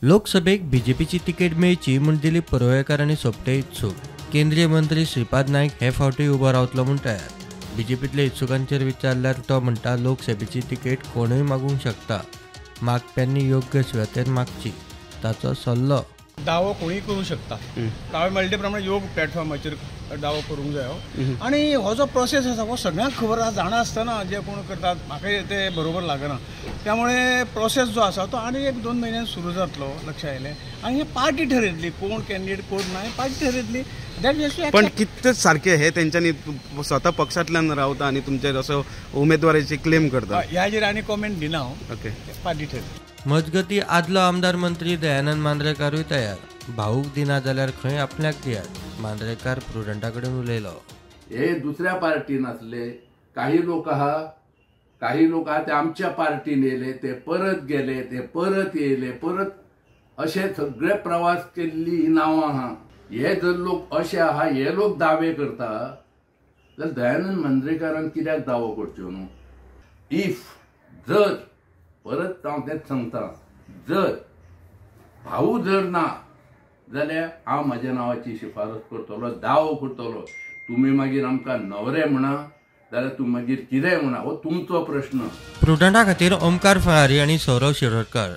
लोकसभेक बीजेपीची ticket मेळची म्हूण दिलीप परुळेकार आनी सोपटे इत्सूक. केंद्रीय मंत्री श्रीपाद नायक हे फावटी उबो रावतलो म्हूण तयार. बीजेपीतल्या इत्सुकांचेर विचारल्यार तो म्हणटा, लोकसभेची तिकेट कोणूय मागूंक शकता, मागप्यांनी योग्य सुवातेर मागची, ताचो सल्लो. दावो कोणूय करूं शकता, हांवें म्हणले ते प्रमाणे योग प्लॅटफॉर्माचेर दावो करूंक जायो. आनी हो जो प्रोसेस आसा हो सगळ्यांक खबर आसा, जाणा आसतना जे कोण करतात म्हाका ते बरोबर लागना. त्यामुळे प्रोसेस जो आसा तो आनी 1-2 म्हयन्यान सुरू जातलो, लक्षात आयलें. आनी हे पार्टी ठरयतली कोण कॅन्डिडेट कोण ना, पार्टी ठरयतली. पण कितले सारखे हे तेंच्यांनी स्वता पक्षांतल्यान रावता आनी तुमचेर असो उमेदवाराची क्लेम करता, ह्याचेर आनी कॉमेंट दिना हांव. ओके, पार्टी ठरयतली. मजगती आदलो आमदार मंत्री दयानंद मांद्रेकारूय तयार. भाऊक दिना जाल्यार खंय आपल्याक दियात, मांद्रेकार प्रुडंटा कडेन उलयलो. हे दुसऱ्या पार्टीन आसले काही लोक आहा, काही लोक आहा ते आमच्या पार्टीन येयले, ते परत गेले, ते परत येयले, परत अशे सगळे प्रवास केल्ली ही नांवां आहा. हे जर लोक अशे आहा, हे लोक दावे करता जाल्यार दयानंद मांद्रेकारान कित्याक दावो करच्यो न्हू? If जर परत हांव तेंच सांगता, जर भाऊ जर ना जाल्यार हांव म्हज्या नांवाची शिफारस करतलो, दावो करतलो. तुमी मागीर आमकां न्हवरे म्हणा जाल्यार तुमी मागीर कितेंय म्हणा, हो तुमचो प्रश्न. प्रुडंटा खातीर ओमकार फळारी आनी सौरव शिरोडकर.